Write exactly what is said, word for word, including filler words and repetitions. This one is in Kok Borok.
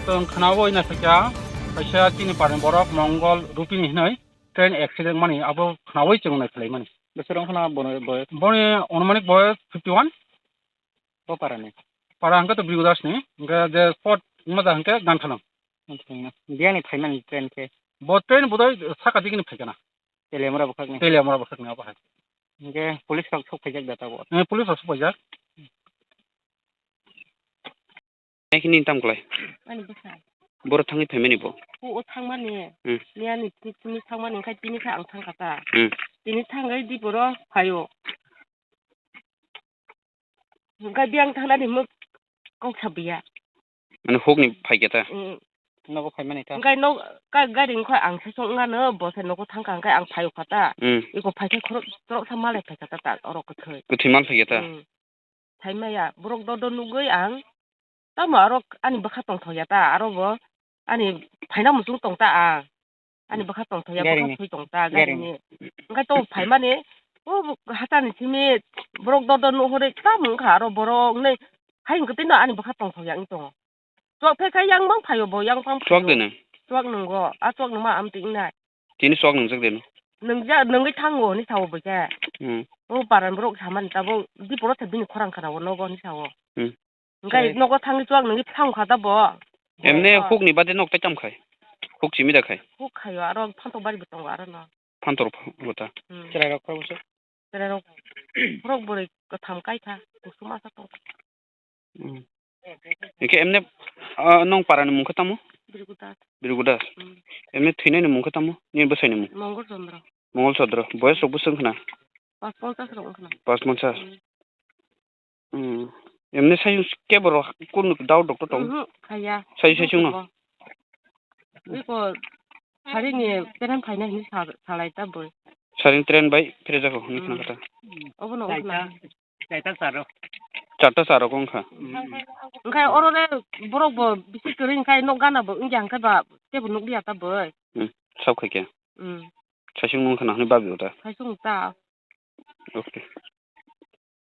Chwng khnaui naikha, kaisa chini parni borok Mongol Rupini hinwi train accident mani abo khnaui chwng naikhwlai mani. Bwswrwng khna bono boyos? Boni onumanik boyos fifty one. Bo parani? Para hwnkhe to Brigu Das ni, hwnkhe je spot wngma da hwnkhe Ganthanang. Ganthanang. Biyani phaimani train khe? Bo train bodai saka digini phaikana. Teliamura bwkhakni? Teliamura bwkhakni abo hai. Hwnkhe police rok sok phaijak da tabuk? Eh, police rok sok phaijak. Nai khe nini tamo kwlai? Ani bwsa. Boro thangwi phaimani bo? O, o thangmani. Hmm. Miyani tini, tini thangmani, hwnkhe tini khe ang thangkha ta. Hmm. Tini thangwi di boro phaio. Hwnkhe biyang thangnani hwnwi kok sabiya. Mane hukni phaikha ta? Hmm. Nogo phaimani ta? Hwnkhe nok, ka, gari wngkha ang sesong wngano, bo se nogo thangkha, hwnkhe ang phaio kha ta. Hmm. Iko phaikhe khorok, khoroksa malai phaikha ta, ta, oro kwthwi. Kwthwi mal phaikha ta? Hmm. Saimaya, borok dodo nugwi ang, tamo aro ani bwkha tongthokya ta, aro bo ani phaina muchung tong ta ang. Ani bwkha tongthokya, bwkha thwi tong ta, garini. Hwnkhe to phaimani, o hachani simi borok dodo nuhorwi tamo wngkha, aro borok wngnai hai hwnkhe tino ani bwkha tongthokya wng tongo. Chuak phe khe yang bang phaio bo, yang bang phaio. Chuak de nang? Chuak nungo, a chuak nungma amtwi wngnai. Tini chuak nungjak de no? Nungja, nungwi thango hinwi sao bo khe. Hmm. O paran borok samani tabuk di poro se bini khorang khana o nogo hinwi sao. Hmm. Hwnkhe nogo thangwi chuak nungwi phang kha ta bo. Emne hukni bade nok tai tam khai? Huk simi da khai? Huk khaio, aro phantok bari bo tongo aro no. Phantok bo ta? Hmm. Chwrairok kha bwswk? Chwrairok borok bwrwi kwtham kai kha, kuchuk masa tong kha. Hmm. Hwnkhe emne, ah, nong parani mung khe tamo? Birgu Das. Birgu Das. Hmm. Emne thwinani mung khe tamo? Nini bwsaini mung? Mongol Chandra. Mongol Chandra. Boyes rok bwswk wngkha na? Pas ponchas rok wngkha na. Pas ponchas. Hmm. Hmm. Emne sai kebo rok kun dao doctor tong? Mhm, khaya. Sai sai chwngno? Iko sarini train phaina hinwi sa-, salai ta boi. Sarini train bai phirajak hinwi khna kha ta. Obono wngkha na. Charta charo. Charta charo wngkha. Hwnkhe oro le borok bo bisi kwrwi hwnkhe nok gana bo wngya hwnkhe ba tebo nukliya ta boi. Hmm. Sab khai khe. Hmm. Saisung nung khna hinwi babi ota. Saisung ta. Okay.